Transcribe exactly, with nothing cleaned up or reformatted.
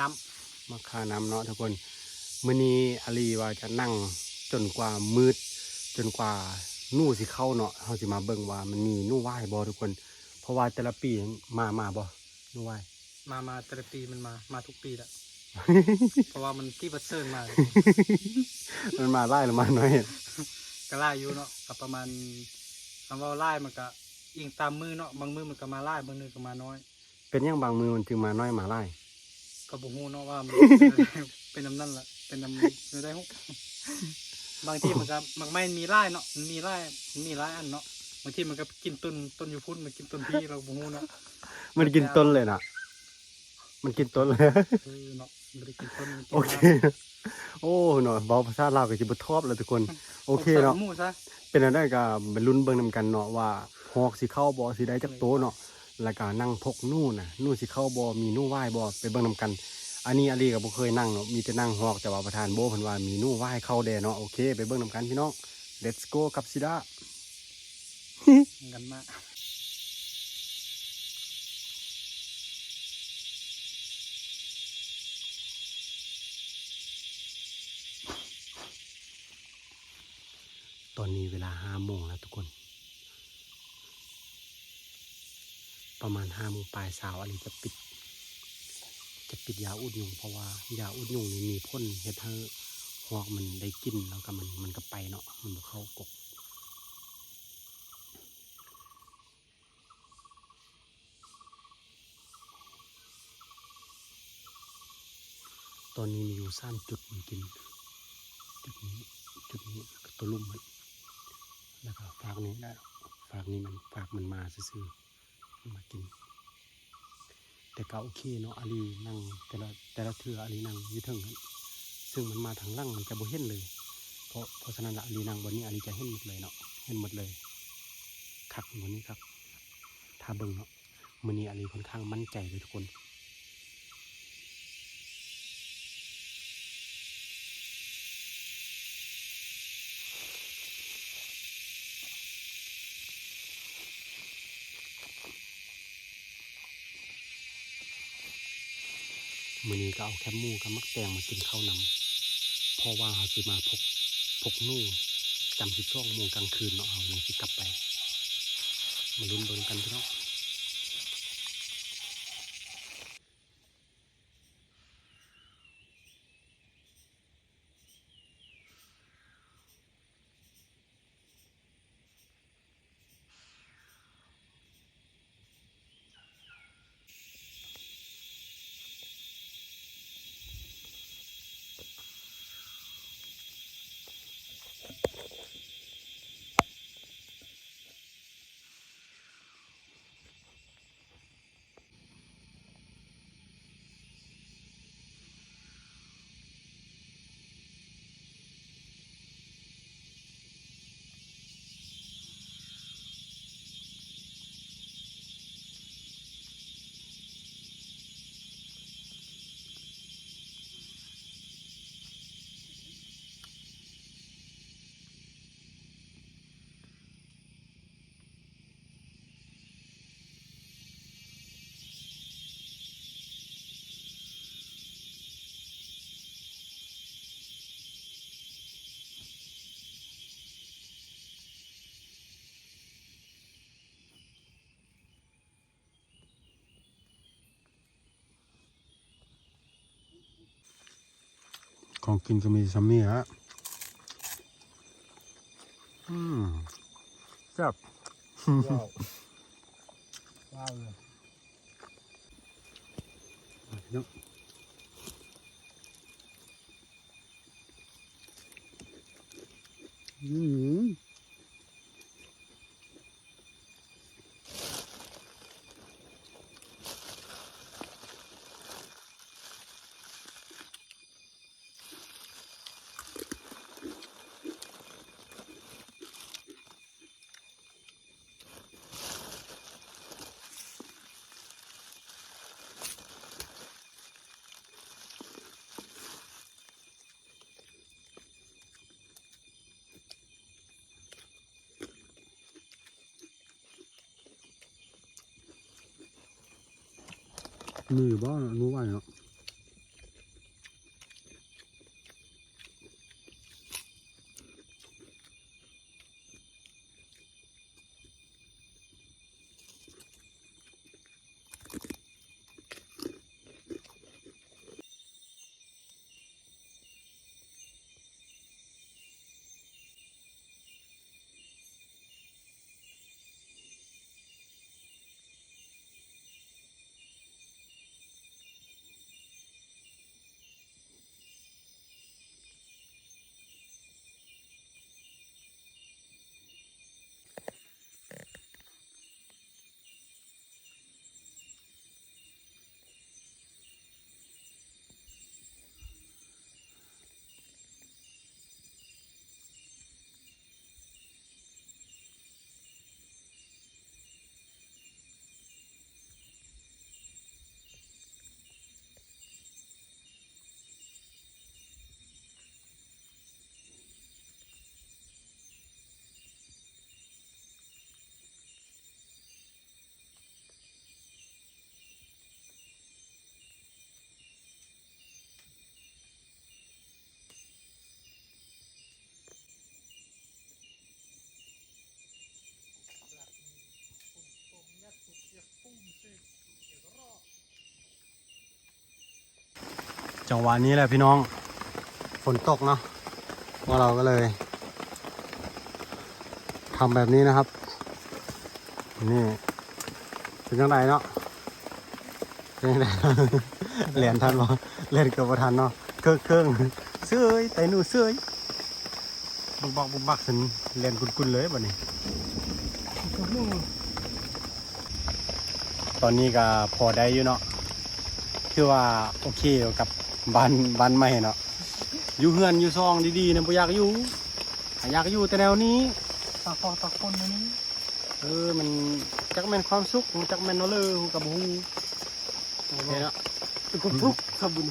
น้ำ มาค่าน้ำเนาะทุกคน มื้อนี้อาลีว่าจะนั่งจนกว่ามืด จนกว่าหนูสิเข้าเนาะ เฮาสิมาเบิ่งว่ามันมีหนูว่ายบ่ทุกคน เพราะว่าแต่ละปีมา มาบ่หนูว่าย มา มาแต่ละปีมันมา มาทุกปีแหละ เพราะว่ามันที่ประเสริฐมา มันมาหลายหรือมาน้อย ก็หลายอยู่เนาะ ก็ประมาณ คำว่าหลายมันก็อิงตามมื้อเนาะ บางมื้อมันก็มาหลาย บางมื้อก็มาน้อย เป็นหยังบางมื้อมันจึงมาน้อยมาหลาย ก็บ่ฮู้เนาะว่ามัน เป็นนำนั้นล่ะ เป็นนำ ได้ฮู้ บางทีมันก็ หมากไม้มันมีหลายเนาะ มันมีหลาย มันมีหลายอันเนาะ บางทีมันก็กินต้น ต้นอยู่พุ้น มันกินต้นพี้ เราบ่ฮู้เนาะ มันกินต้นเลยนะ มันกินต้นเลย เออเนาะ มันบ่ได้กินต้น มันกิน โอเค ราก โอ้เนาะ เว้าภาษาลาวก็สิบ่ทอบแล้วทุกคน โอเคเนาะ สงสารหมู่ซะ เป็นแนวใดก็ไปลุ้นเบิ่งนำกันเนาะว่าฮอกสิเข้าบ่ สิได้จักโตเนาะ แล้วก็นั่งพกหนูนะ หนูสิเข้าบ่ มีหนูว่ายบ่ ไปเบิ่งนำกัน อันนี้อาลีก็บ่เคยนั่งเนาะ มีแต่นั่งฮอก แต่ว่าประธานโบ้เพิ่นว่ามีหนูว่ายเข้าแด่เนาะ โอเค ไปเบิ่งนำกันพี่น้อง let's go กับสิดา กันมา ตอนนี้เวลาห้าโมงแล้วทุกคน ประมาณห้าโมงปลายเช้า อาลีจะปิด จะปิดยาอุดยุง เพราะว่ายาอุดยุงนี่มีผลเฮ็ดให้ฮอกมันได้กลิ่น แล้วก็มัน มันก็ไปเนาะ มันบ่เข้ากก ตอนนี้มีอยู่สามจุด มันกิน จุดนี้ จุดนี้ แล้วก็ตัวลุ่มมัน แล้วก็ฟากนี้ แล้วฟากนี้มัน ฟากมันมาซื่อๆ มันมากิน แต่ก็โอเคเนาะ อาลีนั่งแต่ละ แต่ละเทื่ออาลีนั่งอยู่เทิงหั้น ซึ่งมันมาทางหลังมันจะบ่เห็นเลย เพราะ เพราะฉะนั้นละอาลีนั่งบนนี้อาลีจะเห็นหมดเลยเนาะ เห็นหมดเลย คักบนนี้คัก ถ้าเบิ่งเนาะ มื้อนี้อาลีค่อนข้างมั่นใจเลยทุกคน มื้อนี้ก็เอาแคบหมูกับหมากแตงมากินข้าวนำ เพราะว่าเฮาสิมาพก พกหนู จำสิบสองโมงกลางคืนเนาะ เฮายังสิกลับไป มาลุ้นเบิ่งกันพี่น้อง ของกินก็มีซ้ำนี่ฮะ อืม แซ่บ ว้าว ว้าวเลย เนาะ อืม มีอยู่บ้างอะ หนูว่ายเนาะ จังหวะนี้แหละพี่น้อง ฝนตกเนาะ พวกเราก็เลยทำแบบนี้นะครับ นี่ เป็นจังไดเนาะ เป็นจังได แล่นทันบ่ แล่นเกือบบ่ทันเนาะ เครื่องเครื่องเสื้อย ไตหนูเสื้อย บุกบักบุกบักขึ้น แล่นกุนๆเลยบัดนี้ ตอนนี้ก็พอได้อยู่เนาะ คือว่าโอเคอยู่กับบ้าน บ้านใหม่เนาะ อยู่เฮือนอยู่ซองดีๆเนี่ยบ่อยากอยู่ อยากอยู่แต่แนวนี้ ตากฟองตากคนนี่ เออ มันจักแม่นความสุข จักแม่นเนาะเลย ฮู้กับบ่ฮู้ เนี่ยเนาะ ก็ทุกข์ครับบุญ